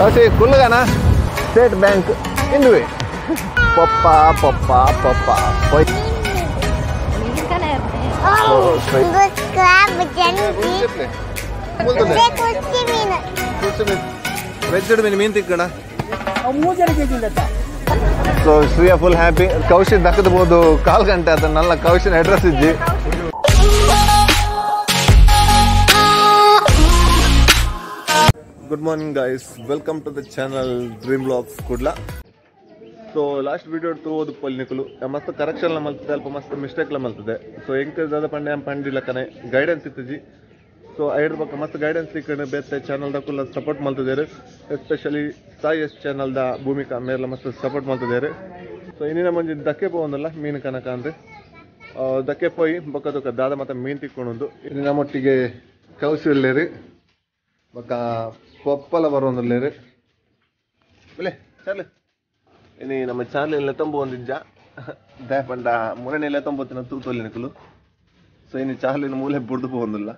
Cauchy ಕುಲ್ಲುಗಾನ State Bank ಇಂದುವೆ ಪಪ್ಪ ಪಪ್ಪ ಪಪ್ಪ ಮೀನು ತಿಕ್ಕಣ. So Shriya full happy. Kaushi ದಕ್ಕದಬಹುದು ಕಾಲು ಗಂಟೆ ಆತ ನನ್ನ ಕೌಶಿನ ಅಡ್ರೆಸ್ ಇಜ್ಜಿ. Good morning guys, welcome to the channel Dream Vlogs Kudla. So last video ತೋದು ಪೊಲಿನಿಕುಲು ಮಸ್ತ್ ಕರೆಕ್ಷನ್ ಮಲ್ತದೆ, ಅಲ್ಪ ಮಸ್ತ್ ಮಿಸ್ಟೇಕ್ ಮಲ್ತದೆ. ಸೊ ಎಂಕ ದಾದ ಪಂಡೆ ಪಂಡಿಲಕ್ಕನೆ ಗೈಡೆನ್ಸ್ ಇತ್ತಜಿ. ಸೊ ಐಡ್ರ ಬೊಕ್ಕ ಮಸ್ತ್ ಗೈಡೆನ್ಸ್ ಇಕ್ಕಂಡು ಬೇತೆ ಚಾನಲ್ ದಕುಲ ಸಪೋರ್ಟ್ ಮಲ್ತದೇರು. ಎಸ್ಪೆಷಲಿ ಸಾಯಿ ಎಸ್ ಚಾನಲ್ದ ಭೂಮಿಕಾ ಮೇರ್ಲ ಮಸ್ತ್ ಸಪೋರ್ಟ್ ಮಲ್ತದೇರು. ಸೊ ಇನ್ನಿನ ಮಂಜಿ ದಕ್ಕೆ ಪೋವೊಂದಲ್ಲ ಮೀನು ಕನಕ ಅಂದ್ರೆ ದಕ್ಕೆ ಪೋಯಿ ಬೊಕ್ಕ ದೊಕ್ಕ ದಾದ ಮತ್ತೆ ಮೀನು ತಿಕ್ಕೊಂಡೊಂದು. ಇನ್ನು ನಮ್ಮೊಟ್ಟಿಗೆ ಕೌಸಿ ಉಲ್ಲೇರು ಬೊಕ್ಕ ಪೊಪ್ಪಲ ಬರೋಂದುಲ್ಲೇರು. ಬಲೆ ಚಾರ್ಲಿ ಇನಿ ನಮ್ಮ ಚಾರ್ಲಿ ಲೆತ್ತೊಂಬು ಒಂದಿಂಜ ದಾಯಪಂಡ ಮುರಣೆ ಲೆತ್ತೊಂಬತ್ತಿನ ತೂತೊಲ್ಲಿ ನಿಕುಲು. ಸೊ ಇನ್ನು ಚಾರ್ಲಿನ ಮೂಲೆ ಬುಡ್ದು ಪೋವೊಂದುಲ್ಲ.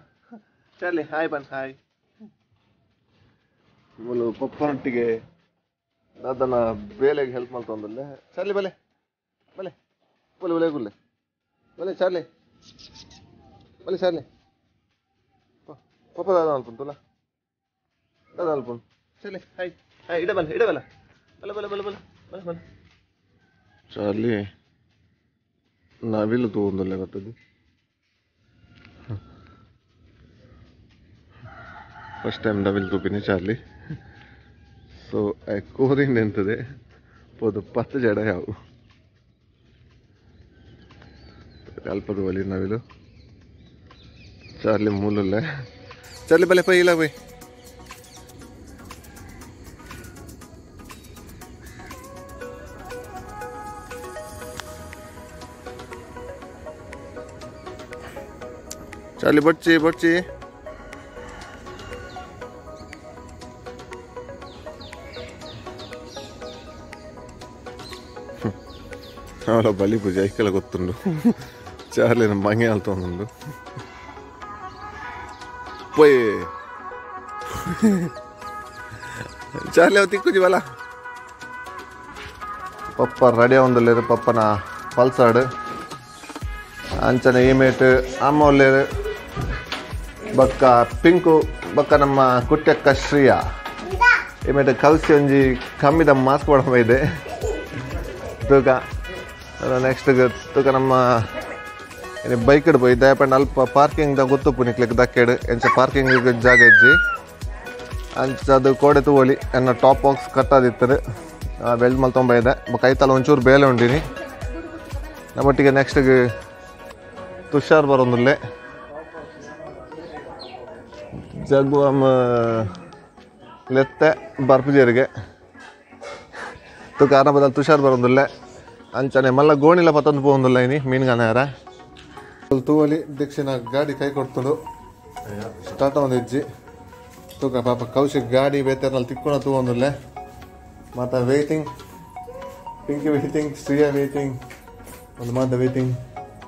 ಚಾರ್ಲಿ ಹಾಯ್ ಬನ್ ಹಾಯ್. ಮೂಲು ಪಪ್ಪನೊಟ್ಟಿಗೆ ದಾದನ ಬೇಲೆಗೆ ಹೆಲ್ಪ್ ಮಲ್ತೊಂದುಲ್ಲೆ. ಚಾರ್ಲಿ ಬಲೆ ಬಲೆ ಬಲೆ ಬಲೆ ಗುಲ್ಲೆ ಬಲೆ ಚಾರ್ಲಿ ಬಲೆ ಚಾರ್ಲಿ ಪಪ್ಪ ದಾದ ಅಲ್ಪುಂತುಲ್ಲ ದಾದ ಅಲ್ಪುಂಡು. ಚಾರ್ಲಿ ಹಾಯ್ ಹಾಯ್ ಇಡ ಬಲ ಇಡ ಬಲ ಬಲ ಬಲ ಬಲ ಬಲ ಬಲ ಬಲ. ಚಾರ್ಲಿ ನವಿಲು ತೂವೊಂದುಲ್ಲೆ ಬರ್ತದೆ. ಫಸ್ಟ್ ಟೈಮ್ ನವಿಲು ತೂಪಿನಿ ಚಾರ್ಲಿ. ಸೊ ಕೋರಿಂದ ಎಂತದೆ ಪೋದು 10 ಜಡ ಯಾವು ಅಲ್ಪದ ಒಲಿ ನವಿಲು. ಚಾರ್ಲಿ ಮೂಲುಲ್ಲೆ. ಚಾರ್ಲಿ ಬಲೆ ಪೈ ಇಲ್ಲ ಬೈ. ಚಾರ್ಲಿ ಬಡ್ಚಿ ಬಡ್ಚಿ. ಅವಳ ಬಲಿ ಪೂಜೆ ಐಕೆಲ್ಲ ಗೊತ್ತುಂಡು. ಚಾರ್ಲಿನ ಮಂಗೆ ಅಲ್ತೊಂದುಂಡು. ಪೋಯ್ ಚಾರ್ಲಿ ಅವ ತಿಕ್ಕುಜಿ ಬಲ. ಪಪ್ಪ ರೆಡಿ ಆವೊಂದುಲ್ಲೆರ್ ಪಪ್ಪನ ಪಲ್ಸಾಡು. ಅಂಚನೆ ಈಮೇಟ್ ಅಮ್ಮ ಉಲ್ಲೆರ್ ಬೊಕ್ಕ ಪಿಂಕು ಬೊಕ್ಕ ನಮ್ಮ ಕುಟ್ಯಕ್ಕ ಶ್ರೀಯಾ. ಈಮೇಟ್ ಕಲ್ಸಿ ಒಂಜಿ ಕಮ್ಮಿದ ಮಾಸ್ಕ್ ಪಾಡೊಂದು ಬೈದೆ. ತೂಕ ನೆಕ್ಸ್ಟ್ ತೂಕ ನಮ್ಮ ಬೈಕ್ ಪೋಯಿ ದಯಪಂಡ ಅಲ್ಪ ಪಾರ್ಕಿಂಗ್ ದ ಗೊತ್ತುಪ್ಪು ನಿಕ್ಲೆಗ್ ದಕ್ಕೆಡ್ ಎಂಚ ಪಾರ್ಕಿಂಗ್ ಜಾಗ ಇಜ್ಜಿ. ಅಂಚ ಅದು ಕೋಡೆ ತೂವೊಲಿ ಎನ್ನ ಟಾಪ್ ಬಾಕ್ಸ್ ಕಟ್ಟಾದಿತ್ತದು ವೆಲ್ಡ್ ಮಲ್ತೊಂಬ ಇದೆ. ಬೊಕ್ಕ ಐತಲ ಒಂಚೂರು ಬೇಲೆ ಉಂಡಿನಿ. ನಮ್ಮೊಟ್ಟಿಗೆ ನೆಕ್ಸ್ಟ್ ತುಷಾರ್ ಬರೋಂದುಲ್ಲೆ. ಜಗ್ಗುವಮ್ಮ ಲೆತ್ತೆ ಬರ್ಪುಜೇರಿಗೆ ತುಕ ಆನ ಬದಲು ತುಷಾರ್ ಬರೋಂದುಲ್ಲೆ. ಅಂಚನೆ ಮಲ್ಲ ಗೋಣಿಲ ಪತ್ತೊಂದು ಪೋವೊಂದುಲ್ಲ ಇನಿ ಮೀನುಗಾನರ. ತೂವಲಿ ದಕ್ಷಿಣ ಗಾಡಿ ಕೈ ಕೊಡ್ತುಂಡು ಸ್ಟಾರ್ಟ್ ಒಂದು ಇಜ್ಜಿ. ತೂಕ ಪಾಪ ಕೌಶಿಕ್ ಗಾಡಿ ಬೇತೆರ್ನಲ್ಲಿ ತಿಕ್ಕೊಣ ತೂವೊಂದುಲ್ಲೆ. ಮಾತ waiting, Pinky waiting, Shriya waiting, ಒಂದು ಮಾತ ವೇಟಿಂಗ್.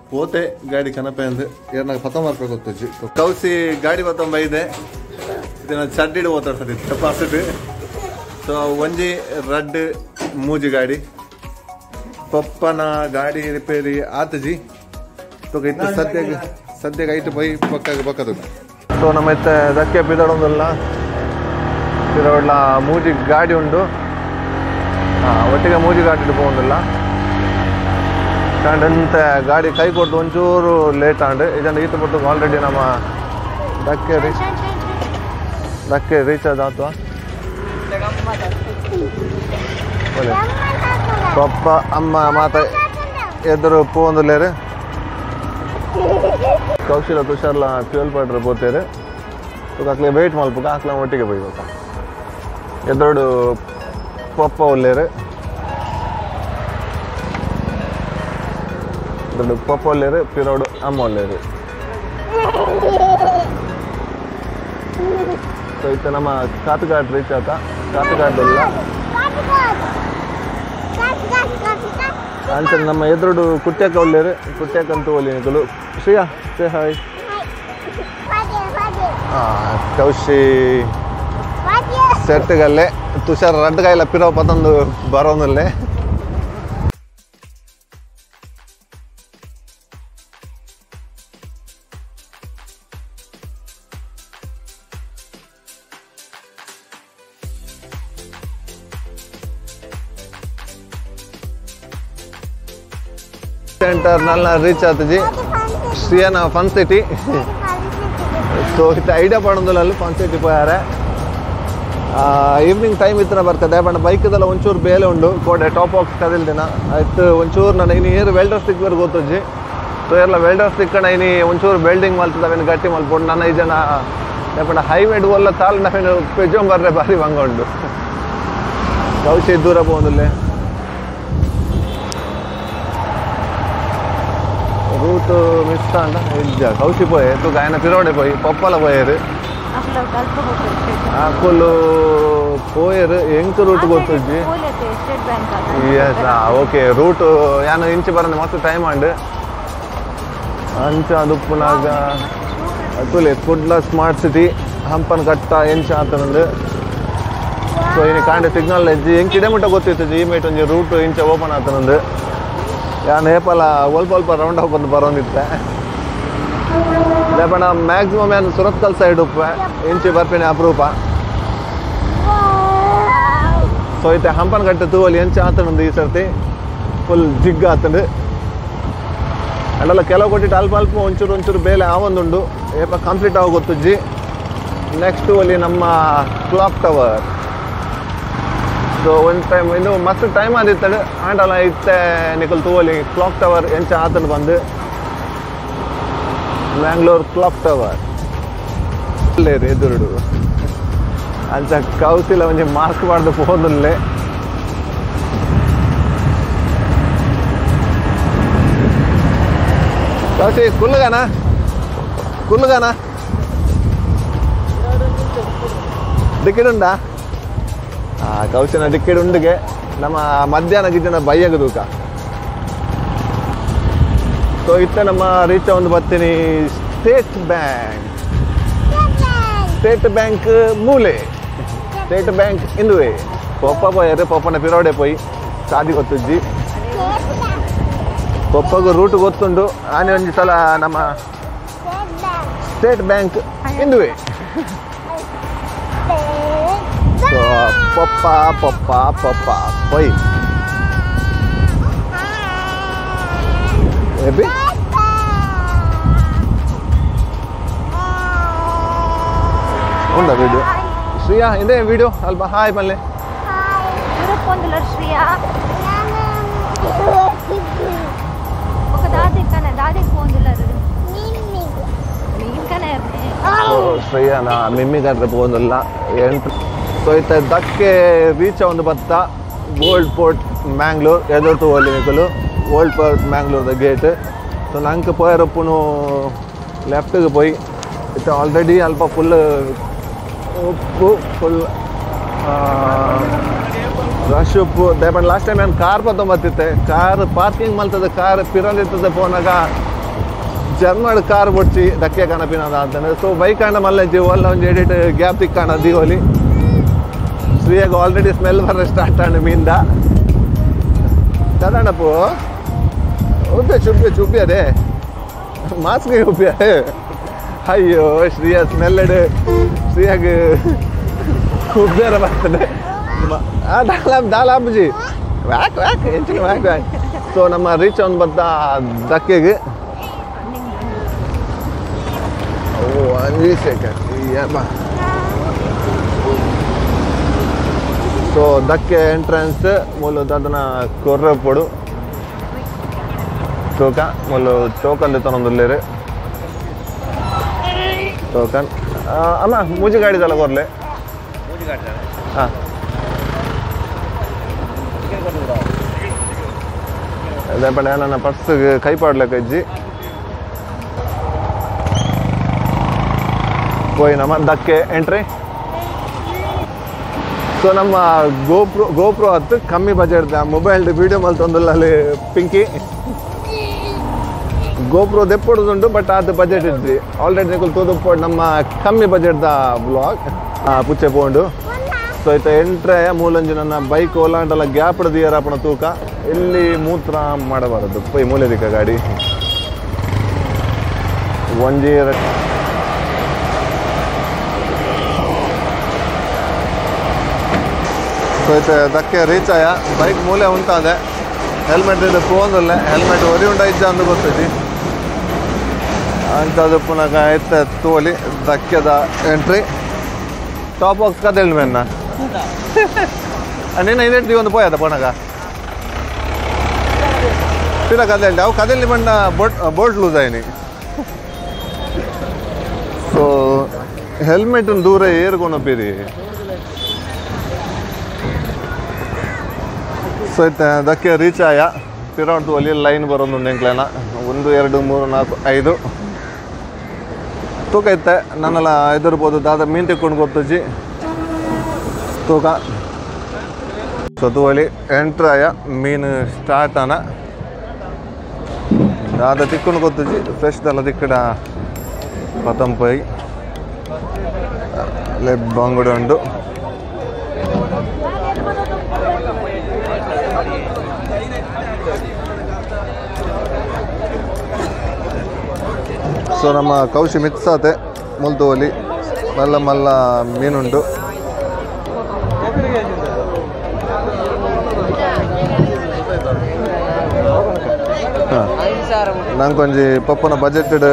ಪೋತೆ ಗಾಡಿ ಕನಪೆ ಅಂದು ಏರ್ನಾಗ ಪತ್ತೊಂಬರ್ಪೆ ಗೊತ್ತುಜ್ಜಿ. ಕೌಸಿ ಗಾಡಿ ಪತ್ತೊಂಬ ಇದೆ ಇದನ್ನ ಚಡ್ಡಿಡು ಓತಾಡ್ತದೆ ಪಾಸಿಟ್. ಸೊ ಒಂಜಿ ರಡ್ಡ್ ಮೂಜಿ ಗಾಡಿ ಪಪ್ಪನ ಗಾಡಿ ರಿಪೇರಿ ಆತಜಿ. ತೂಕ ಇತ್ತು ಸದ್ಯಕ್ಕೆ ಸದ್ಯಕ್ಕೆ ಐಟು ಪೈ ಪಕ್ಕಾಗ ಪಕ್ಕದು. ಸೊ ನಮ್ಮ ಇತ್ತೆ ದಕ್ಕೆ ಪಿದಡೊಂದುಲ್ಲ ಪಿದೊಡ್ಲ ಮೂಜಿ ಗಾಡಿ ಉಂಡು. ಒಟ್ಟಿಗೆ ಮೂಜಿ ಗಾಡಿ ಪೋವೊಂದುಲ್ಲ. ಅಂತೆ ಗಾಡಿ ಕೈ ಕೊಟ್ಟು ಒಂಚೂರು ಲೇಟ್ ಆಂಡ್ ಇದನ್ನು ಈತ ಪಟ್ಟು ಆಲ್ರೆಡಿ ನಮ್ಮ ದಕ್ಕೆ ರೀಚ್ ದಕ್ಕೆ ರೀಚ್ ಆದ. ಪಪ್ಪ ಅಮ್ಮ ಮಾತ ಎದುರು ಪೋವೊಂದುಲ್ಲೆರ್. ಕೌಶಿಲ ತುಷಾರ್ಲ ಫ್ಯೂಲ್ ಪೌಡರ್ ಪೋತೇರು. ಅಕ್ಲೆ ವೇಟ್ ಮಲ್ಪುಗ ಅಕ್ಲ ಒಟ್ಟಿಗೆ ಪೋಯ್ಬೇಕ. ಎದುರುಡು ಪಪ್ಪ ಉಲ್ಲೆರ್. ಎದುರುಡು ಪಪ್ಪ ಉಲ್ಲೆರ್ ಪಿರೋಡು ಅಮ್ಮ ಉಲ್ಲೆರ್. ಸೊ ಇತ್ತೆ ನಮ್ಮ ಕಾತುಗಾಡ್ ರೀಚ್ ಆತ. ಕಾತುಗಾಡಲ್ಲ ಅಂಚನೆ ನಮ್ಮ ಎದುರುಡು ಕುಟ್ಯಕ್ಕ ಉಲ್ಲೆರ್. ಕುಟ್ಯಕ್ಕಂತೂ ಒಲಿ ನಿಕುಲು. Shriya say hi. ಕೌಶಿ ಸೆಟ್ಗಲ್ಲೇ ತುಷಾರ್ ರಡ್ಡ್ ಕಾಯಿಲ ಪಿರವು ಪತೊಂದು ಬರೋನುಲ್ಲೆ. ಸೆಂಟರ್ ನಲ್ಲ ರೀಚ್ ಆತಜಿ ಶ್ರೀಯನ fun city. So ಇತ್ತ ಐಡಿಯಾ ಪಡೊಂದುಲ್ಲ ಫನ್ ಸಿಟಿ ಪೋಯಾರೆ. ಈವ್ನಿಂಗ್ ಟೈಮ್ ಇತ್ತಿನ ಬರ್ತದೆ ಬಟ್ ಬೈಕ್ದೆಲ್ಲ ಒಂಚೂರು ಬೇಲೆ ಉಂಡು ಕೋಡೆ ಟಾಪ್ ಬಾಕ್ಸ್ ಕದಿಲ್ ದಿನ ಆಯ್ತು. ಒಂಚೂರು ನಾನು ಇನ್ನು ಏರು ವೆಲ್ಡರ್ ಸಿಕ್ಬೇರು ಗೊತ್ತುಜ್ಜಿ. ಸೊ ಎಲ್ಲ ವೆಲ್ಡರ್ ಸಿಕ್ಕಣ ಇನಿ ಒಂಚೂರು ವೆಲ್ಡಿಂಗ್ ಮಲ್ತದ ಅವೇನು ಗಟ್ಟಿ ಮಲ್ಪೊಡು. ನನ್ನ ಈ ಜನ ಪಂಡ ಹೈವೇಡ್ ಒಲ್ಲ ತಾಲ್ ನವೇನು ಪೆಜೊಂಬರ್ರೆ ಬಾರಿ ಬಂಗ ಉಂಡು. ಕೌಶಿ ದೂರ ಪೋಂದುಲ್ಲೆ ರೂಟ್ ಮಿಸ್ ಆಂಡ ಇಜ್ಜ. ಕೌಶಿ ಪೋಯೆ ತೂಕ ಆಯನ ಪಿರೋಡೆ ಪೋಯಿ ಪಪ್ಪಲ ಪೋಯೆರು ಅಕುಲು ಪೋಯೆರು ಎಂಕ್ ರೂಟ್ ಗೊತ್ತುಜ್ಜಿ. S okay root ಯಾನು ಇಂಚಿ ಬರಂದೆ ಮಸ್ತ್ ಟೈಮ್ ಆಂಡ್ ಅಂಚ ದುಪ್ಪುನಾಗ ಅತುಲೆ ಕುಡ್ಲ ಸ್ಮಾರ್ಟ್ ಸಿಟಿ ಹಂಪನ್ ಕಟ್ಟ ಎಂಚ ಆತನಂದು. ಸೊ ಇನಿ ಕಾಂಡೆ ಸಿಗ್ನಲ್ ಎಜ್ಜಿ ಎಂಕ್ ಇಡೆ ಮುಟ್ಟ ಗೊತ್ತಿತ್ತು ಈ ಮೇಟ್ ಒಂಜಿ ರೂಟ್ ಇಂಚ ಓಪನ್ ಆತನಂದು. ಯಾನು ಏಪಲ ಒಲ್ಪ ಒಲ್ಪ ರೌಂಡ್ ಹಾಕೊಂದು ಬರೋಂದಿತ್ತೆ. ಲೇಪಣ ಮ್ಯಾಕ್ಸಿಮಮ್ ಯಾನು ಸುರತ್ಕಲ್ ಸೈಡ್ ಉಪ್ಪೆ ಇಂಚಿ ಬರ್ಪಿನಿ ಅಪರೂಪ. ಸೊ ಇತ್ತೆ ಹಂಪನ್ ಕಟ್ಟೆ ತೂವಲಿ ಎಂಚ ಆತನಂದು ಈ ಸರ್ತಿ ಫುಲ್ ಜಿಗ್ ಆತಂಡು. ಅಂಡಲ್ಲ ಕೆಲವು ಕೊಟ್ಟಿಟ್ಟು ಅಲ್ಪ ಅಲ್ಪ ಒಂಚೂರು ಒಂಚೂರು ಬೇಲೆ ಆವೊಂದುಂಡು ಏಪ ಕಂಪ್ಲೀಟ್ ಆಗ ಗೊತ್ತುಜ್ಜಿ. ನೆಕ್ಸ್ಟ್ ಅಲ್ಲಿ ನಮ್ಮ clock tower. So ಒಂದು ಟೈಮ್ ಇನ್ನು ಮಸ್ತ್ ಟೈಮ್ ಆದಿತ್ತಡು ಆಂಡಲ ಇತ್ತೆ ನಿಕಲ್ ತೂವಲಿ ಕ್ಲಾಕ್ ಟವರ್ ಎಂಚ ಆತಂಡು ಬಂದು ಮ್ಯಾಂಗ್ಳೂರ್ ಕ್ಲಾಕ್ ಟವರ್ ಎದುರುಡು ಅಂಚ ಕೌಸಿಲ ಒಂಜಿ ಮಾಸ್ಕ್ ಪಾಡ್ದು ಪೋದುಲ್ಲೆ. ಕೌಸಿ ಕುಲ್ಲುಗಾನ ಕುಲ್ಲುಗಾನ ಟಿಕೆಟ್ ಉಂಡಾ? ಕೌಶಿನ ಟಿಕೆಟ್ ಉಂಡಿಗೆ ನಮ್ಮ ಮಧ್ಯಾಹ್ನ ಗಿಜ್ಜನ ಬೈಯಗ ತೂಕ. ಸೊ ಇತ್ತ ನಮ್ಮ ರೀಚ್ ಒಂದು ಬರ್ತೀನಿ state bank. State bank ಮೂಲೆ ಸ್ಟೇಟ್ ಬ್ಯಾಂಕ್ ಇಂದುವೆ ಪೊಪ್ಪ ಪೋಯರು ಪೊಪ್ಪನ ಪಿರೋಡೆ ಪೋಯಿ ಸಾದಿ ಗೊತ್ತುಜ್ಜಿ. ಪೊಪ್ಪಗೂ ರೂಟ್ ಗೊತ್ತುಂಡು ಆನೆ ಒಂಜಿ ಸಲ ನಮ್ಮ ಸ್ಟೇಟ್ ಬ್ಯಾಂಕ್ ಇಂದುವೆ. ಸೊ ಪೊಪ್ಪ ಪೊಪ್ಪ ಪೊಪ್ಪ ಪೊಯ್ ಬೇಬಿ ಉಂಡ ವಿಡಿಯೋ ಶ್ರೀಯಾ ಇದೇ ವಿಡಿಯೋ ಅಲ್ಪ ಹಾಯ್ ಪಲ್ಲೆ ಶ್ರೀಯಾ ಶ್ರೀಯಾನ ಮಿಮ್ಮಿಗಾದ್ರೆ ಪೋಂದಿಲ್ಲ ಎಂಟು. ಸೊ ಇತ್ತ ದಕ್ಕೆ ರೀಚ್ ಒಂದು ಬತ್ತ ಓಲ್ಡ್ ಪೋರ್ಟ್ ಮ್ಯಾಂಗ್ಳೂರ್ ಎದುರು ತೂವಲ್ಲಿ ನಿಕುಲು ಓಲ್ಡ್ ಪೋರ್ಟ್ ಮ್ಯಾಂಗ್ಳೂರ್ದ ಗೇಟ್. ಸೊ ನಂಗೆ ಪೋಯರಪ್ಪುನು ಲೆಫ್ಟಿಗೆ ಪೋಯಿ ಇತ್ತ ಆಲ್ರೆಡಿ ಅಲ್ಪ ಫುಲ್ ಉಪ್ಪು ಫುಲ್ ರಶ್ ಉಪ್ಪು. ದಯಪಂಡ ಲಾಸ್ಟ್ ಟೈಮ್ ನಾನು ಕಾರ್ ಪತ್ತೊಂಬತ್ತಿತ್ತೆ ಕಾರ್ ಪಾರ್ಕಿಂಗ್ ಮಲ್ತದ ಕಾರ್ ಪಿರಂದಿರ್ತದೆ ಪೋನಾಗ ಜರ್ಮಡ್ ಕಾರ್ ಬೊಡ್ಚಿ ದಕ್ಕೆ ಕಣಪಿನದ ಅಂತಂದ್ರೆ. ಸೊ ಬೈಕ್ ಅಂಡ ಮಲ್ಲಜ್ಜಿ ಒಲ್ಲ ಒಂಜಿ ಎಡಿಟ್ ಗ್ಯಾಪ್ ತಿಕ್ಕಾಣ ದೀವಲಿ. ಶ್ರೀಯಾಗ ಆಲ್ರೆಡಿ ಸ್ಮೆಲ್ ಬರ ಸ್ಟಾರ್ಟ್ ಆಂಡ್ ಮೀಂದ ತದಣಪ್ಪು ಉಬ್ಬೆ ಚುಬ್ಬೆ ಚುಬ್ಬಿ ಅದೇ ಮಾಸ್ಕ್ ಉಬ್ಬೆ. ಅಯ್ಯೋ ಶ್ರೀಯ ಸ್ಮೆಲ್ ಶ್ರೀಯಾಗ ಉಬ್ಬೇರ ಬರ್ತದೆ. ದಾಲ್ ಆಬುಜಿ ವ್ಯಾಕ್ ವ್ಯಾಕ್ ಎಂಚಿನ ವ್ಯಾಕ್ ವ್ಯಾಕ್. ಸೊ ನಮ್ಮ ರೀಚ್ ಒಂದು ಬತ್ತ ದಕ್ಕೆಗೆ. ಓ ಒಂಜಿ ಸೆಕೆಂಡ್. ಸೊ ದಕ್ಕೆ ಎಂಟ್ರೆನ್ಸ್ ಮೂಲು ದಾದನ ಕೊರ್ರಪೊಡು ತೂಕ ಮೂಲು ಟೋಕನ್ ದೆತ್ತೊನೊಂದುಲ್ಲೆರ್ ಟೋಕನ್. ಅಮ್ಮ ಮೂಜಿ ಗಾಡಿದಲ್ಲ ಕೊರ್ಲೆ. ಹಾಂ ಅದೇ ಪಂಡ ನನ್ನ ಪರ್ಸ್ ಕೈ ಪಾಡ್ಲಕ್ಕ ಇಜ್ಜಿ. ಪೋಯಿ ನಮ್ಮ ದಕ್ಕೆ ಎಂಟ್ರಿ. ಸೊ ನಮ್ಮ ಗೋಪ್ರೋ ಹತ್ತು ಕಮ್ಮಿ budget mobile video ಮಲ್ತೊಂದುಲ್ಲ ಅಲ್ಲಿ ಪಿಂಕಿ ಗೋಪ್ರೋ ದೆಪ್ಪೊಡುದುಂಡು ಬಟ್ ಅದು ಬಜೆಟ್ ಇಜ್ಜಿ. ಆಲ್ರೆಡಿ ನಿಕುಲು ತೂದುಪ್ಪೊಡು ನಮ್ಮ ಕಮ್ಮಿ ಬಜೆಟ್ದ ಬ್ಲಾಗ್ ಪುಚ್ಚೆ ಪೋಂಡು. ಸೊ ಇತ್ತ ಎಂಟ್ರೆ ಮೂಲಂಜಿ ನನ್ನ ಬೈಕ್ ಓಲಾಂಟಲ್ಲ ಗ್ಯಾಪ್ ದಿಯರಪ್ಪನ ತೂಕ ಇಲ್ಲಿ ಮೂತ್ರ ಮಾಡಬಾರದು ಪೈ ಮೂಲೆ ದಿಕ್ಕ ಗಾಡಿ ಒಂಜಿ ಸೊ ಇತ್ತ ದಕ್ಕೆ ರೀಚ್ ಆಯ ಬೈಕ್ ಮೂಲೆ ಉಂಟಾದೆ ಹೆಲ್ಮೆಟ್ ಇದು ಫೋನ್ ಹೆಲ್ಮೆಟ್ ಒರಿ ಉಂಡ ಇಜ್ಜ ಅಂದು ಗೊತ್ತೈತಿ ಅಂಥದ್ದು ಪುನಃ ಇತ್ತ ತೋಲಿ ದಕ್ಕೆದ ಎಂಟ್ರಿ ಟಾಪ್ ಬಾಕ್ಸ್ ಕದೇಳು ಮೆನ್ನ ನೀನು ಐದು ಒಂದು ಪೋಯದ ಪೋಣಗ ಪಿರ ಕದೇಳಿ ಅವು ಕದೇಳಿ ಬಣ್ಣ ಬೋಟ್ ಬೋಲ್ಟ್ ಲೂಸ್ ಆಯ್ನಿ ಸೊ ಹೆಲ್ಮೆಟ್ ದೂರ ಏರ್ಕೊಂಡು ಪಿರಿ ಸೊ ಇತ್ತ ದಕ್ಕೆ ರೀಚ್ ಆಯ ಪಿರ ಉಂಟು ಅಲ್ಲಿ ಲೈನ್ ಬರೋದು ಎಂಕ್ಲೇನ 1 2 3 4 5 ತೂಕ ಇತ್ತೆ ನನ್ನೆಲ್ಲ ಎದುರ್ಬೋದು ದಾದ ಮೀನು ತಿಕ್ಕೊಂಡು ಗೊತ್ತುಜಿ ತೂಕ ಸೊ ತೂವಳಿ ಎಂಟ್ರಾಯ ಮೀನು ಸ್ಟಾರ್ಟ್ ಆನ ದಾದ ತಿಕ್ಕೊಂಡು ಗೊತ್ತುಜಿ ಫ್ರೆಶ್ ದಲ್ಲ ತಿಕ್ಕಡ ಪತಂಪೈ ಅಲ್ಲೇ ಬಂಗುಡೆ ಉಂಟು ಸೊ ನಮ್ಮ ಕೌಶಿ ಮಿಕ್ಸಾತೆ ಮುಲ್ತುವಲಿ ಮಲ್ಲ ಮಲ್ಲ ಮೀನುಂಟು ಹಾಂ ನಂಗೆ ಕೊಂಜಿ ಪಪ್ಪನ ಬಜೆಟೆಡ್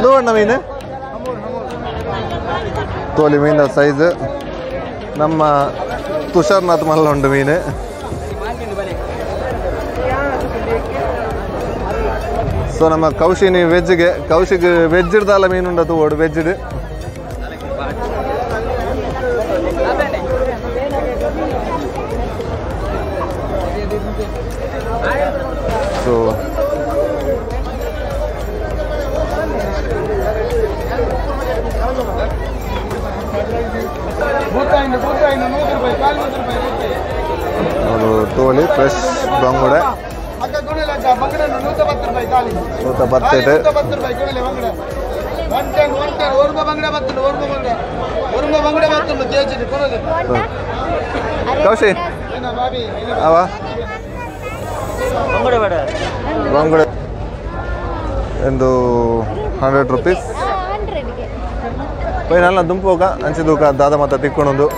ನೋಡಣ್ಣ ಮೀನು ತೋಲಿ ಮೀನ ಸೈಜ್ ನಮ್ಮ ತುಷಾರ್ನಾಥ್ ಮಲ್ಲ ಉಂಟು ಮೀನು ಸೊ ನಮ್ಮ ಕೌಶಿನಿ ವೆಜ್ಗೆ ಕೌಶಿಗೆ ವೆಜ್ ಇಡ್ದಲ್ಲ ಮೀನು ಉಂಟು ಓಡು ವೆಜ್ ಇಡು ಸೊ ತೋಲಿ ಫ್ರೆಶ್ ಬಂಗುಡೆ 110 ಕೌಶಿ ಅವ ಬಂಗುಡೆ ಎಂದು 100 ರುಪೀಸ್ ಪೈನಲ್ಲ ದುಂಪೋಗ ಅಂಚಿದೂಕ ದಾದ ಮತ್ತ ತಿಕ್ಕೊಂಡೊಂದು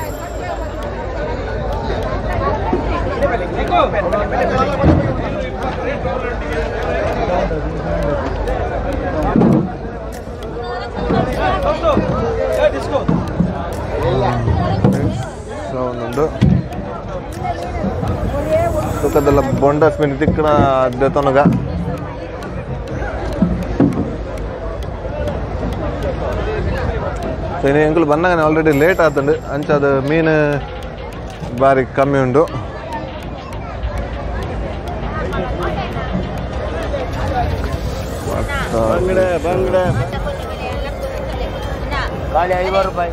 ಒಂದೊಂದು ತುಕ್ಕದೆಲ್ಲ ಬೊಂಡಸ್ ಮೀನು ತಿಕ್ಕಣ ದೆತೊನಗ ಸೊ ಇನ್ನು ಎಂಕುಲು ಬಂದಾಗ ಆಲ್ರೆಡಿ ಲೇಟ್ ಆತಂಡು ಅಂಚ ಅದು ಮೀನು ಬಾರಿ ಕಮ್ಮಿ ಉಂಟು ಬಂಗಡೆ ಬಂಗಡೆ ಖಾಲಿ 50 ರೂಪಾಯಿ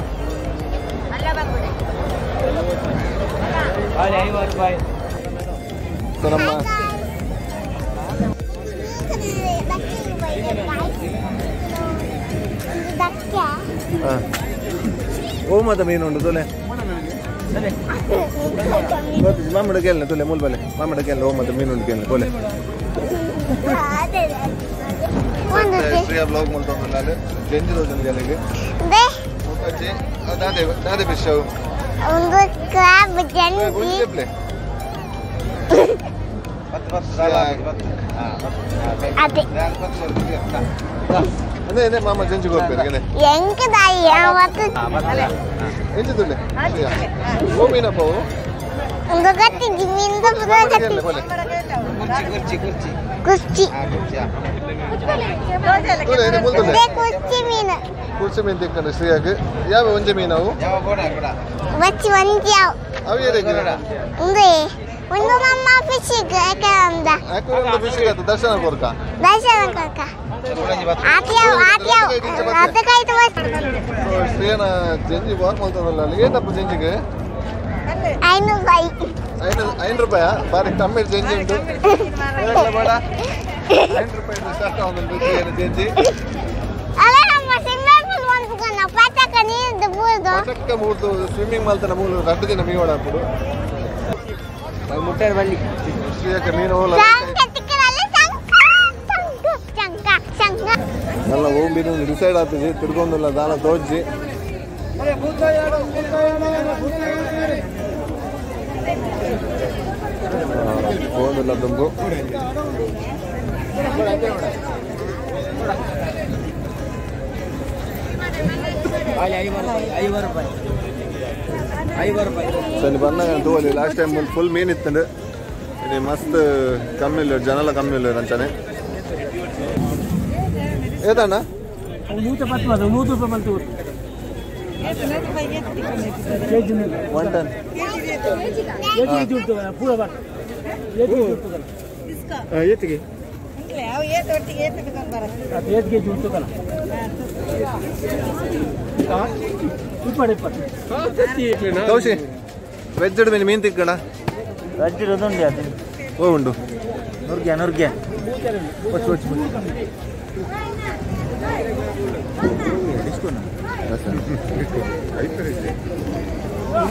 ಖಾಲಿ 50 ರೂಪಾಯಿ. ಸೊ ನಮ್ಮ ಓ ಮತ ಮೀನು ಉಂಟು ತೊಲೆ ಮಾಮಡ ಕೇಳನೆ ತೊಲೆ ಮೂಲ ಬಲೆ ಮಾಮಡ ಕೇಳನೆ ಓ ಮತ ಮೀನು ಉಂಟು ಕೇಳನೆ ಕೋಲೆ ಶ್ರೀಯಾ ಬ್ಲಾಗ್ ಮಾಡ್ತೊಂದು ಜಂಜಿ ದೋಜನ್ ಗೆಲೆಗೆ ಮುಖಜ್ಜಿ ದಾದೆ ದಾದೆ ಫಿಶ್ ಒಂದು ಕ್ರಾಬ್ ಜಂಜಿ ಅದೇ ಅದೇ ಅದೇ ಮಾಮ ಜಂಜಿ ಕೊಡ್ಬೇಕು ಎಂಕ ದಾಯಿ ಅವತ್ತು ಎಂಜಿ ತುಲೆ ಓ ಮೀನಪ್ಪ ಅವು ಒಂದು ಗಟ್ಟಿ ಜಿಮ್ಮಿಂದ ಗಟ್ಟಿ ಕುರ್ಚಿ ಕುರ್ಚಿ ಕುರ್ಚಿ ಕುರ್ಚಿ ಮೀನು ಕುರ್ಚಿ ಮೀನು ತಿಕ್ಕಂಡು ಶ್ರೀಯಾಗ ಯಾವ ಒಂಜಿ ಮೀನು ಅವು ಬಚ್ಚಿ ಒಂಜಿ ಅವು ಅವು ಏರಿಗೆ ಒಂದು ಒಂದು ನಮ್ಮ ಫಿಶಿಗೆ ಯಾಕಂದ ಯಾಕಂದ ಫಿಶಿಗೆ ಆತ ದರ್ಶನ ಕೊರ್ಕ ದರ್ಶನ ಕೊರ್ಕ ಆತ್ಯಾವ ಆತ್ಯಾವ ಅದಕ್ಕಾಯ್ತು. ಶ್ರೀಯನ ಜಂಜಿ ವಾರ್ ಮಾಡ್ತಾರಲ್ಲ ಅಲ್ಲಿ ಏನಪ್ಪ ಜಂಜಿಗೆ 5 ರೂಪಾಯಿ 5 ರೂಪಾಯ ಬಾರಿ ಕಮ್ಮಿ ಜಂಜಿ ಉಂಟು ಬೇಡ 5 ರೂಪಾಯಿ ಸ್ಟಾರ್ಟ್ ಆಗುಂಟು ಶ್ರೀಯನ ಜಂಜಿ. ಅಲ್ಲ ನಮ್ಮ ಸಿಂಗಲ್ ಒಂದು ಪಾಚಕ ಪಟಕ್ಕ ಮೂರ್ದು ಸ್ವಿಮ್ಮಿಂಗ್ ಮಲ್ತನ ಮೂಲು ರಡ್ಡು ದಿನ ಮೀ ಓಡಾಪುಡು ಮುಟ್ಟೆ ಬಲ್ಲಿ ಶ್ರೀಯಕ್ಕೆ ಮೀನು ಹೋಲ ನಲ್ಲ ಓಂ ಮೀನು ಡಿಸೈಡ್ ಆಗ್ತದೆ ತಿರ್ಗೊಂದಿಲ್ಲ ದಾಲ ತೋಜಿ ಹೋದಿಲ್ಲ ದುಂಬು ಸರಿ ಬಂದಾಗ ತೋಲಿ ಲಾಸ್ಟ್ ಟೈಮ್ ಒಂದು ಫುಲ್ ಮೀನು ಇತ್ತು ಇಲ್ಲಿ ಮಸ್ತ್ ಕಮ್ಮಿ ಇಲ್ಲ ಜನಲ್ಲ ಕಮ್ಮಿ ಇಲ್ಲ ಅಂತಾನೆ ಏದಣ್ಣ 1 ಟನ್ ಕೌಶಿ ವೆಜ್ ಮೀನು ಮೀನು ತಿಕ್ಕಣ ವೆಜ್ ಉಂಟು ಅದು ಓ ಉಂಡು ನುರ್ಗೆ ನುರ್ಗೆ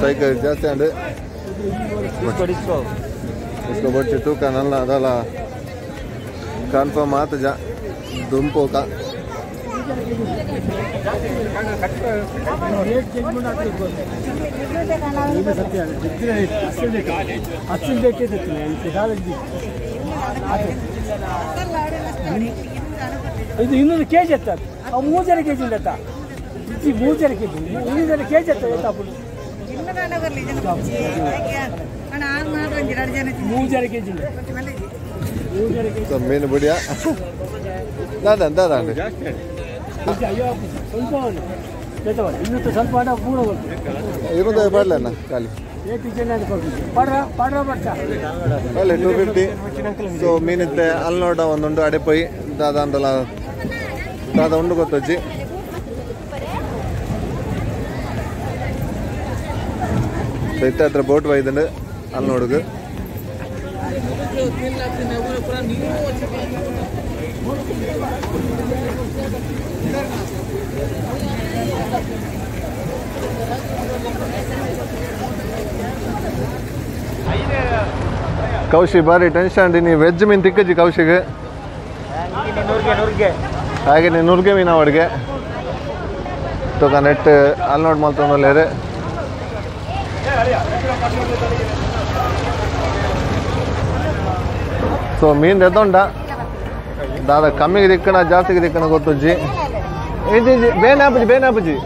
ಸೈಕಲ್ ಜಾಸ್ತಿ ಅಂಡ್ ಡಿಸ್ಕೋ ಡಿಸ್ಕೋ ಡಿಸ್ಕೋ ಬೊಚ್ಚಿ ತೂಕ ನಲ್ಲ ಅದಲ್ಲ ಕನ್ಫರ್ಮ್ ಆತು ಜ ದುಂಪೋಕ ಇದು ಇನ್ನೊಂದು ಕೆ ಜಿ ಎತ್ತ ಅವು ಮೂರು ಜನ ಕೆ ಜಿ ಉಂಟತ್ತ ಮೂರು ಜನ ಕೆ ಜಿ ಮೂರು ಜನ ಕೆ ಜಿ ಎತ್ತ ಮೂರು ಜನ ಕೆ ಜಿ ಮೀನು ಬುಡಿಯ ದಾದಾ ದಾದಾ ಸ್ವಲ್ಪ ಇನ್ನೂ ಸ್ವಲ್ಪ ಹಣ ಪೂರ ಇರುವುದೇ ಬರಲಣ್ಣ ಖಾಲಿ ಅಲ್ಲ 250 ಸೊ ಮೀನಿತ್ತೆ ಅಲ್ಲಿ ನೋಡ ಒಂದುಂಡು ಅಡೆಪೊಯ್ ದಾದ ಅಂಡಲ ದಾದ ಉಂಡು ಗೊತ್ತಜ್ಜಿ ಸೊ ಇತ್ತ ಹತ್ರ ಬೋಟ್ ಒಯ್ದುಂಡು ಅಲ್ಲಿ ನೋಡುಗು ಕೌಶಿ ಬಾರಿ ಟೆನ್ಷನ್ ನೀ ವೆಜ್ ಮೀನು ತಿಕ್ಕಜ್ಜಿ ಕೌಶಿಗೆ ಹಾಗೆ ನೀನು ನುರ್ಗೆ ಮೀನು ಅವಡಿಗೆ ತೂಕ ನೆಟ್ ಅಲ್ಲಿ ನೋಡ್ ಮಲ್ತೊಂದಲ್ಲೇರು ಸೊ ಮೀನು ಎತ್ತೊಂಡ ದಾದ ಕಮ್ಮಿಗೆ ದಿಕ್ಕಣ ಜಾಸ್ತಿಗೆ ದಿಕ್ಕಣ ಗೊತ್ತುಜ್ಜಿ ಇಜ್ಜಿ ಬೇನೆ ಆಪುಜಿ ಬೇನೆ ಆಪುಜಿ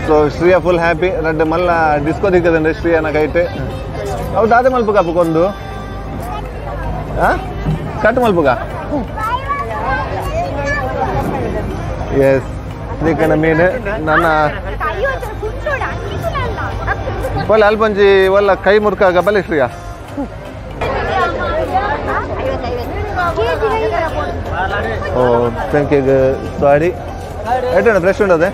ಸೊ ಶ್ರೀಯಾ ಫುಲ್ ಹ್ಯಾಪಿ ರಡ್ಡು ಮಲ್ಲ ಡಿಸ್ಕೋ ದಿಕ್ಕದಂಡೆ ಶ್ರೀಯಾನ ಕೈಟ್ ಅವು ದಾದೆ ಮಲ್ಪುಗ ಅಪ್ಪಕೊಂದು ಕಟ್ ಮಲ್ಪುಗ ಎಸ್ ದಿಕ್ಕಣ ಮೀನು ನನ್ನ ಒಳ್ಳೆ ಅಲ್ಪಂಜಿ ಒಲ್ಲ ಕೈ ಮುರ್ಕಾಗ ಬಲೆ ಶ್ರೀಯಾ ಓ thank you ಸಾರಿ ಎಟ್ಟಣ್ಣ ಫ್ರೆಶ್ ಉಂಟದೆ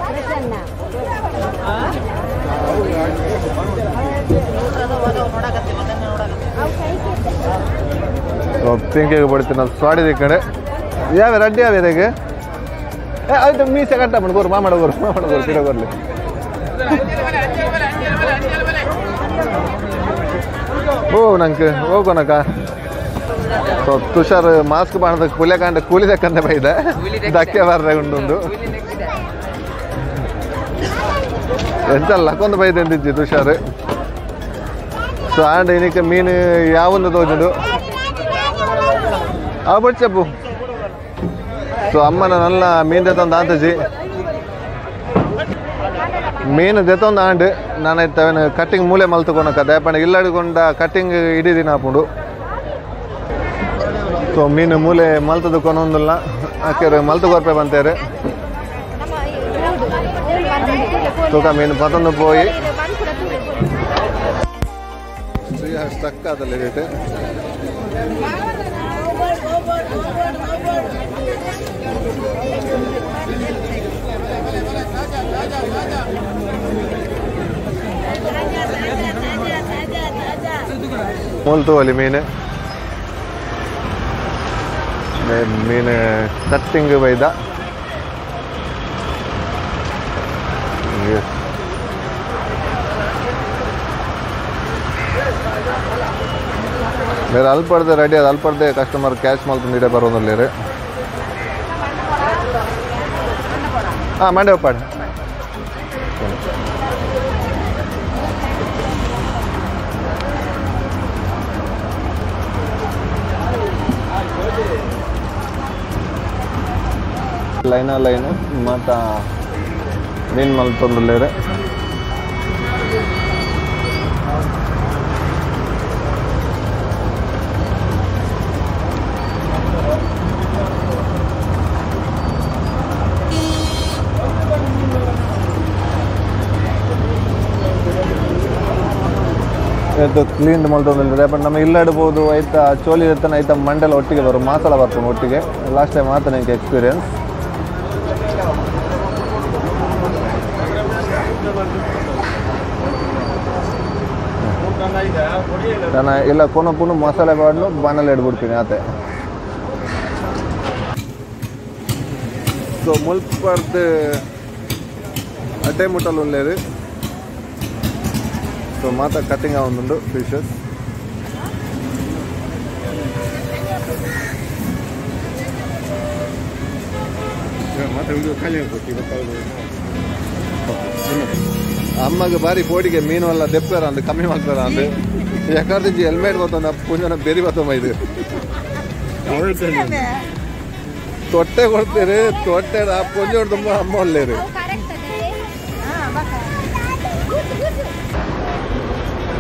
ಪಿಂಕಿಗೆ ಬಡ್ತೀನಿ ನಾನು ಸ್ವಾಡಿ ಕಡೆ ಯಾವ ರಡ್ಡಿ ಯಾವ ಇದಕ್ಕೆ ಏ ಆಯ್ತು ಮೀಸೆ ಕಟ್ಟ ಗೋರು ಮಾಮಾಡ ಗೋರು ಮಾಮಾಡ ಗೋರು ಪಿರ ಗೋರ್ಲಿ ಓ ನಂಗೆ ಹೋಗೋಣಕ್ಕ ಸೊ ತುಷಾರ್ ಮಾಸ್ಕ್ ಬಾಣದ ಕೂಲೆ ಕಾಂಡ ಕೂಲಿ ದಕ್ಕಂತೆ ಬೈದೆ ದಕ್ಕೆ ಬರ್ರೆ ಉಂಟು ಎಂಚಲ್ಲ ಲಕ್ಕೊಂದು ಬೈದೆ ಅಂತಿಜ್ಜಿ ತುಷಾರ್ ಸೊ ಆಂಡ್ ಇನ್ನಕ್ಕೆ ಮೀನು ಯಾವೊಂದು ತೋಜುಂಡು ಆ ಬೊಚ್ಚಪ್ಪು ಸೊ ಅಮ್ಮನ ನಲ್ಲ ಮೀನು ದೆತ್ತೊಂದು ಆಂತಜಿ ಮೀನು ದೆತ್ತೊಂದು ಆಂಡ್ ನಾನೈತೆ ಕಟ್ಟಿಂಗ್ ಮೂಲೆ ಮಲ್ತುಕೊನಕ ದಯಪಂಡ ಇಲ್ಲಡಿಕೊಂಡ ಕಟ್ಟಿಂಗ್ ಇಡೀ ದಿನ ಆಪುಂಡು ಸೊ ಮೀನು ಮೂಲೆ ಮಲ್ತದ ಕೊನೊಂದಿಲ್ಲ ಆಕೆರು ಮಲ್ತು ಕೊರ್ಪೆ ಬಂತೇರು ತೂಕ ಮೀನು ಪತೊಂದು ಪೋಯಿ ಸ್ಟಕ್ ಆದಲ್ಲ ರೇಟ್ ಮೂಲ್ತು ಅಲ್ಲಿ ಮೀನು ಮೀನು ಕಟ್ಟಿಂಗ್ ಬೈದ ಬೇರೆ ಅಲ್ಪಡ್ದೆ ರೆಡಿ ಅದು ಅಲ್ಪಡ್ದೆ ಕಸ್ಟಮರ್ ಕ್ಯಾಶ್ ಮಲ್ತೊಂದು ಇಡೆ ಬರೋದಿಲ್ಲ. ಹಾಂ ಮಂಡೆ ಒಪ್ಪಾಡು. ಲೈನ ಲೈನ್ ಮಾತ ಮೀನು ಮಲ್ತೊಂದುಲ್ಲೇರು. ಕ್ಲೀನ್ ಮಲ್ತೊಂದುಲ್ಲೇರು. ಬಟ್ ನಮ್ಮ ಇಲ್ಲ ಇಡ್ಬೋದು ಆಯ್ತಾ ಚೋಲಿ ಇರ್ತಾನೆ ಆಯ್ತಾ ಮಂಡೆಲ್ಲ ಒಟ್ಟಿಗೆ ಬರು ಮಾಸಲ ಬರ್ತಾನೆ ಒಟ್ಟಿಗೆ. ಲಾಸ್ಟ್ ಟೈಮ್ ಮಾತ್ರ ನನಗೆ ಎಕ್ಸ್ಪೀರಿಯನ್ಸ್. ನಾನು ಇಲ್ಲ ಕೊನಪುನು ಮಸಾಲೆ ಬಾಡ್ಲು ಬಾಣಲೆ ಇಡ್ಬಿಡ್ತೀನಿ ಆತೆ. ಸೊ ಮುಲ್ಪರ್ದು ಅಡ್ಡೆ ಮುಟ್ಟಲು ಉಳ್ಳೇರು. ಸೊ ಮಾತ ಕಟ್ಟಿಂಗ್ ಆವೊಂದುಂಡು ಫಿಶಸ್. ಅಮ್ಮಗೆ ಬಾರಿ ಪೋಡಿಗೆ ಮೀನು ಎಲ್ಲ ದೆಪ್ಪರ ಅಂದು ಕಮ್ಮಿ ಮಾಡ್ತಾರ ಅಂದು ಯಾಕಂದ್ರೆ ಹೆಲ್ಮೆಟ್ ಬತ್ತೊಂದು ಪುಂಜನ ಬೆರಿ ಬತ್ತಮ್ಮ ಇದು ತೊಟ್ಟೆ ಕೊಡ್ತೀರಿ ತೊಟ್ಟೆ ಆ ಪುಂಜ ತುಂಬ ಅಮ್ಮ ಒಳ್ಳೇರಿ.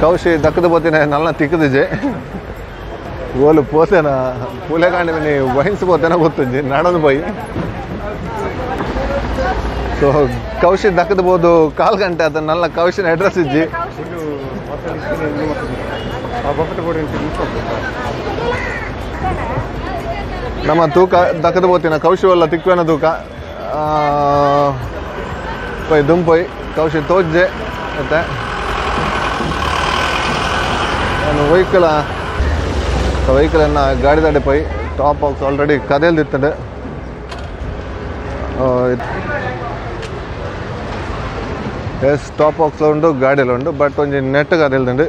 ಕೌಶಿ ದಕ್ಕದ ಬೋತಿನ ನಲ್ಲ ತಿಕ್ಕದಿಜೆ ಓಲು ಪೋಸೆನ ಪೂಲೆಕಾಂಡಿ ಮನೆ ವಹಿಸ್ ಬೋತೇನ ಗೊತ್ತುಂಜಿ ನಡದು ಪೋಯಿ. ಸೊ ಕೌಶಿ ದಕ್ಕದ ಕಾಲು ಗಂಟೆ ಅದು ನಲ್ಲ ಕೌಶಿನ ಅಡ್ರೆಸ್ ಇಜ್ಜಿ. ನಮ್ಮ ತೂಕ ದಕ್ಕದ ಬೋತಿನ ಕೌಶಿ ಅಲ್ಲ ತಿಕ್ವೇನ ತೂಕ ಪೊಯ್ ದುಂಪೊಯ್ ಕೌಶಿ ತೋಜ್ಜೆ. ಮತ್ತೆ ನಾನು ವೆಹಿಕಲ್ ವೆಹಿಕಲನ್ನು ಗಾಡಿ ಪೊಯ್ ಟಾಪ್ ಬಾಕ್ಸ್ ಆಲ್ರೆಡಿ ಕದೇಲ್ದಿತ್ತಂಡೆ. ಎಸ್ ಟಾಪ್ ಬಾಕ್ಸ್ ಉಂಡು ಗಾಡಿಯಲ್ಲಿ ಉಂಡು ಬಟ್ ಒಂಜಿ ನೆಟ್ ಕದೇಲ್ದುಂಡು.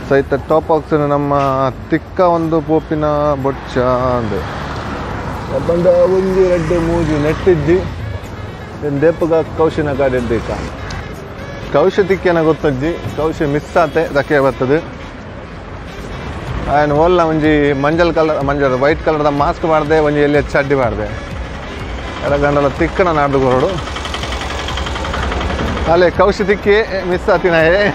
ಸೊ ಇತ್ತ ಟಾಪ್ ಬಾಕ್ಸ್ ನಮ್ಮ ತಿಕ್ಕ ಒಂದು ಪೋಪಿನ ಬೊಚ್ಚ ಅಂದು ಬಂದ ಒಂಜಿ ರಡ್ಡು ಮೂಜಿ ನೆಟ್ಟಿಜ್ಜಿ ದೇಪಗ ಕೌಶಿನ ಗಾಡಿ ಇದ್ದ ಕೌಶಿ ತಿಕ್ಕೇನ ಗೊತ್ತಜ್ಜಿ ಕೌಶಿ ಮಿಸ್ ಆತೆ ದಕ್ಕೆ ಬರ್ತದೆ. ಆಯ್ನ ಓಲ್ಲ ಒಂಜಿ ಮಂಜಲ್ ಕಲರ್ ಮಂಜಲ್ ವೈಟ್ ಕಲರ್ದ ಮಾಸ್ಕ್ ಮಾಡಿದೆ ಒಂಜಿ ಎಲ್ಲಿ ಚಡ್ಡಿ ಮಾಡಿದೆ ಎಲ್ಲ ಗಂಡಲ ತಿಕ್ಕನ ನಾಡ್ದು ಕೊರಡು ಅಲ್ಲೇ ಕೌಶಿ ತಿಕ್ಕಿ ಮಿಸ್ ಆತಿನಾಯೇ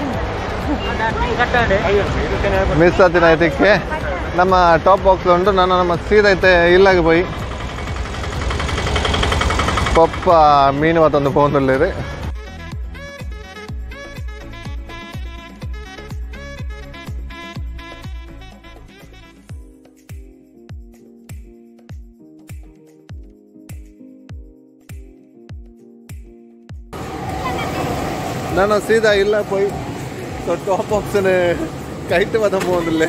ಮಿಸ್ ಆತಿನಾಯ ತಿಕ್ಕೆ ನಮ್ಮ ಟಾಪ್ ಬಾಕ್ಸ್ ಉಂಟು. ನಾನು ನಮ್ಮ ಸೀದೈತೆ ಇಲ್ಲಾಗ ಪೋಯಿ ಪಪ್ಪ ಮೀನು ಮತ್ತೊಂದು ಫೋನ್. ನಾನು ಸೀದಾ ಇಲ್ಲ ಪೋಯಿ ಸೊ ಟಾಪ್ ಬಾಕ್ಸ್ ಕೈಟ್ ಮತ ಪೋಂದಿಲ್ಲ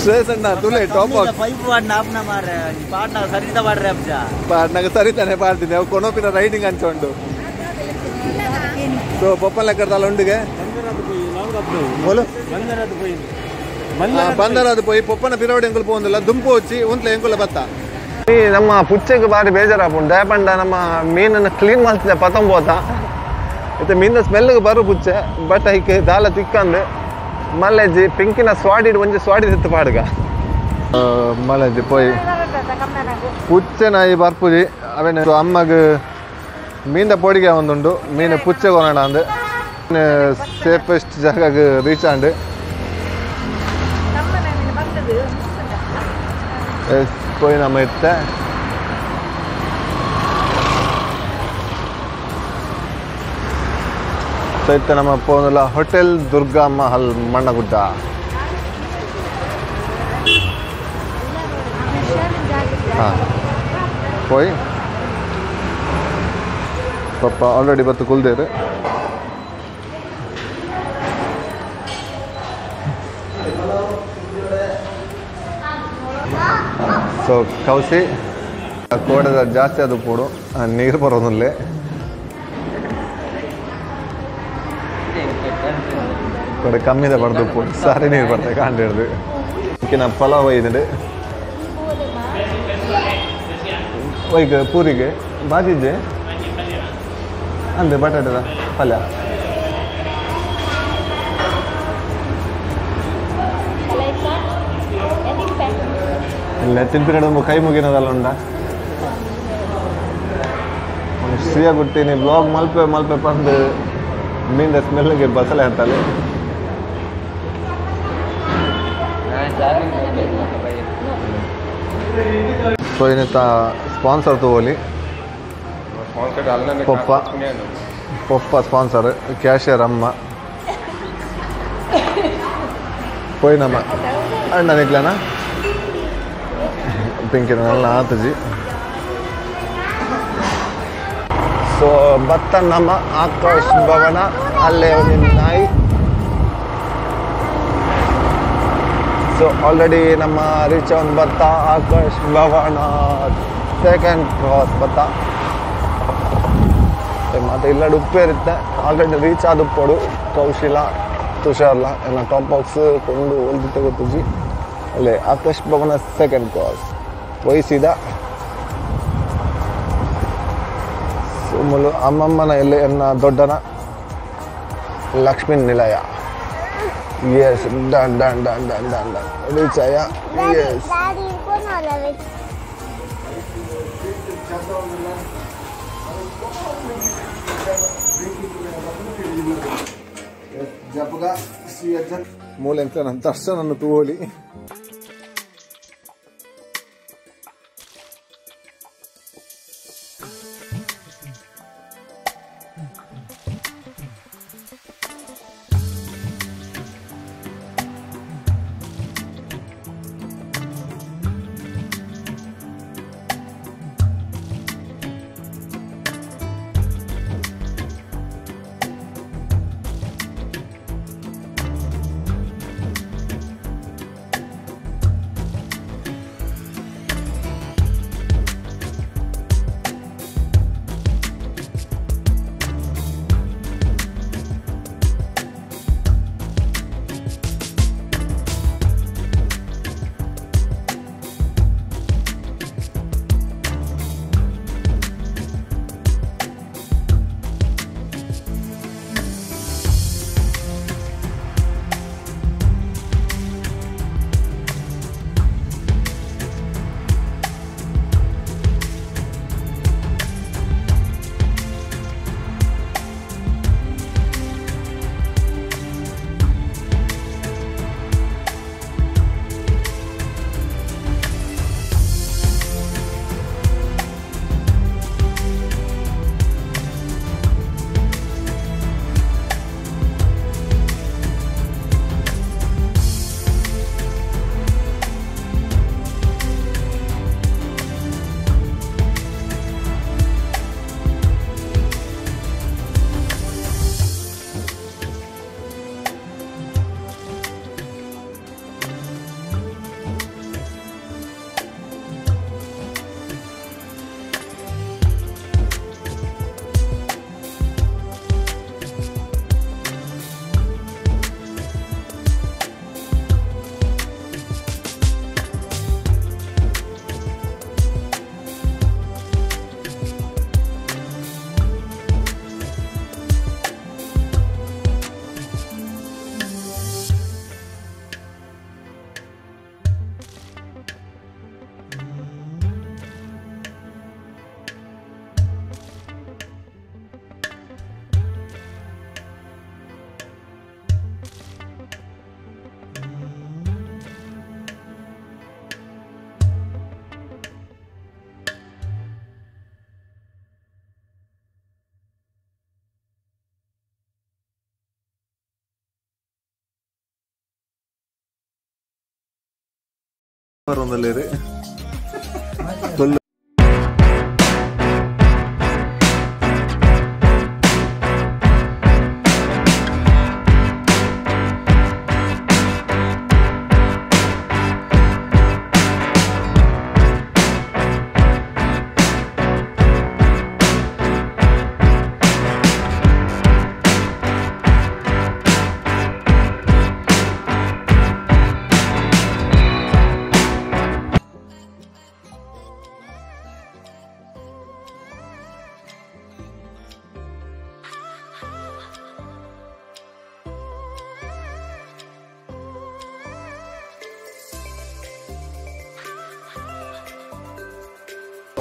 ಶ್ರೇಷಣ್ಣ ತುಲೆ ಟಾಪ್ ಬಾಕ್ಸ್ ಪೈಪ್ ವಾಡ್ ನಾಪ್ನ ಮಾರೆ ಪಾಡ್ನ ಸರಿತ ಪಾಡ್ರೆ ಅಬ್ಜ ಪಾಡ್ನಾಗ ಸರಿತಾನೆ ಪಾಡ್ತೀನಿ ಅವು ಕೊನೋಪಿನ ರೈಡಿಂಗ್ ಅಂಚೊಂಡು. ಸೊ ಪಪ್ಪನ ಲೆಕ್ಕದಲ್ಲ ಉಂಡಿಗೆ ಬೋಲು ಬಂದರಾದ ಪೋಯಿ ಪೊಪ್ಪನ ಪಿರವಡಿ ಎಂಕುಲು ಪೋಂದಿಲ್ಲ ದುಂಪು వచ్చಿ ಉಂತ್ಲೆ ಎಂಕುಲ ಬತ್ತ. ಈ ನಮ್ಮ ಪುಚ್ಚೆಗೆ ಬಾರಿ ಬೇಜಾರಾಪುಂಡು ದಯಪಂಡ ನಮ್ಮ ಮೀನನ್ನು ಕ್ಲೀನ್ ಮಾಡ್ತಿದ್ದೆ ಪತಂಬೋತ ಇತ್ತೆ ಮೀನ ಸ್ಮೆಲ್ಗೆ ಬರು ಪುಚ್ಚೆ ಬಟ್ ಐಕ್ ದಾಲ ತಿಕ್ಕಂದು ಮಲ್ಲೆಜ್ಜಿ ಪಿಂಕಿನ ಸ್ವಾಡಿ ಒಂಜಿ ಸ್ವಾಡಿ ತಿತ್ತು ಪಾಡ್ಗ ಮಲ್ಲೆಜ್ಜಿ ಪೋಯಿ ಪುಚ್ಚೆ ನಾಯಿ ಬರ್ಪುಜಿ ಅವೇನು ಅಮ್ಮಗ ಮೀನ್ದ ಪೊಡಿಗೆ ಒಂದುಂಡು ಮೀನು ಪುಚ್ಚೆ ಕೊನೋಣ ಅಂದು ಸೇಫೆಸ್ಟ್ ಜಾಗಕ್ಕೆ ರೀಚ್ ಆಂಡ್ ಪೋಯಿ ನಮ್ಮ ಇತ್ತೆ. ಸೊ ಇತ್ತೆ ನಮ್ಮ ಪೋನುಲ ಹೋಟೆಲ್ ದುರ್ಗಾ ಮಹಲ್ ಮಣ್ಣಗುಡ್ಡ. ಹಾಂ ಪೋಯ್ ಪಪ್ಪ ಆಲ್ರೆಡಿ ಬತ್ತು ಕುಲ್ದೇರು. ಸೊ ಕೌಸಿ ಕೋಡೆದ ಜಾಸ್ತಿ ಅದು ಪೋಡು ನೀರು ಬರೋದಿಲ್ಲ ಕೋಡೆ ಕಮ್ಮಿದ ಬರ್ದು ಪೋಡು ಸಾರಿ ನೀರು ಬರ್ತದೆ ಕಾಂಡಿಡ್ದು ಇಕ್ಕಿನ ಪಲಾವ್ ಒಯ್ದುಂಡು ಒಯ್ಗೆ ಪೂರಿಗೆ ಬಾಜಿದ್ದೆ ಅಂದೆ ಬಟಾಟದ ಪಲ್ಯ ಇಲ್ಲ ತಿನ್ಪಿನಡ ಕೈ ಮುಗಿನದಲ್ಲ ಉಂಡ ಶ್ರೀಯ ಗುಟ್ಟಿನಿ ಬ್ಲಾಗ್ ಮಲ್ಪೆ ಮಲ್ಪೆ ಬಂದು ಮೀನ್ ಸ್ಮೆಲ್ಗೆ ಬಸಳೆ ಅಂತಾಳೆ. ಸೊ ಇನ್ನಿತ ಸ್ಪಾನ್ಸರ್ ತಗೋಲಿ ಪೊಪ್ಪ ಪೊಪ್ಪ ಸ್ಪಾನ್ಸರ್ ಕ್ಯಾಶಿಯರ್ ಅಮ್ಮ ಪೋಯಿನಮ್ಮ ಅಣ್ಣ ನಿಕ್ಲನ ಪಿಂಕಿನ ನಲ್ಲ ಆತಜಿ. ಸೊ ಬತ್ತ ನಮ್ಮ ಆಕಾಶ್ ಭವನ ಅಲ್ಲೇ ಒಂದು ನಾಯಿ. ಸೊ ಆಲ್ರೆಡಿ ನಮ್ಮ ರೀಚ್ ಒಂದು ಬತ್ತ ಆಕಾಶ್ ಭವನ ಸೆಕೆಂಡ್ ಕ್ರಾಸ್ ಬತ್ತ ಮತ್ತೆ ಇಲ್ಲ ಉಪ್ಪೇ ಇರುತ್ತೆ ಆಲ್ರೆಡಿ ರೀಚ್ ಆದ ಉಪ್ಪೋಡು ಕೌಶಿಲ ತುಷಾರ್ಲ ಎಲ್ಲ ಟಾಪ್ ಬಾಕ್ಸ್ ಕೊಂಡು ಒಲ್ದಿತ್ತೆ ಗೊತ್ತುಜಿ ಅಲ್ಲೇ ಆಕಾಶ್ ಭವನ ಸೆಕೆಂಡ್ ಕ್ರಾಸ್ ವಹಿಸಿದ ಸುಮ್ಮಲು ಅಮ್ಮಮ್ಮನ ಎಲ್ಲಿ ಎನ್ನ ದೊಡ್ಡನ Lakshmi Nilaya. Yes, done done done done done done reach ಆಯ. ಎಸ್ ಮೂಲೆ ಅಂತ ನನ್ನ ದರ್ಶನ ತಗೋಲಿ.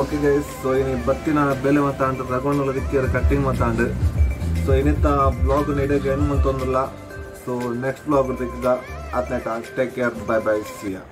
ಓಕೆ ಗೈಸ್, ಸೊ ಇನಿ ಬತ್ತಿನ ಬೆಲೆ ಮತ್ತಾಂಡ್, ರಗೊಂಡಲ ದಿಕ್ಕಿಯರ್ ಕಟ್ಟಿಂಗ್ ಮತ್ತಾಂಡ್. ಸೊ ಇನ್ನಿತ್ತ ಬ್ಲಾಗ್ ಇಡಕ್ಕೆ ಏನು ಮಂತೊಂದಿಲ್ಲ. ಸೊ ನೆಕ್ಸ್ಟ್ ಬ್ಲಾಗ್ ದಿಕ್ಕದ ಆತ್ನೇಟ. Take care, bye bye, see ya.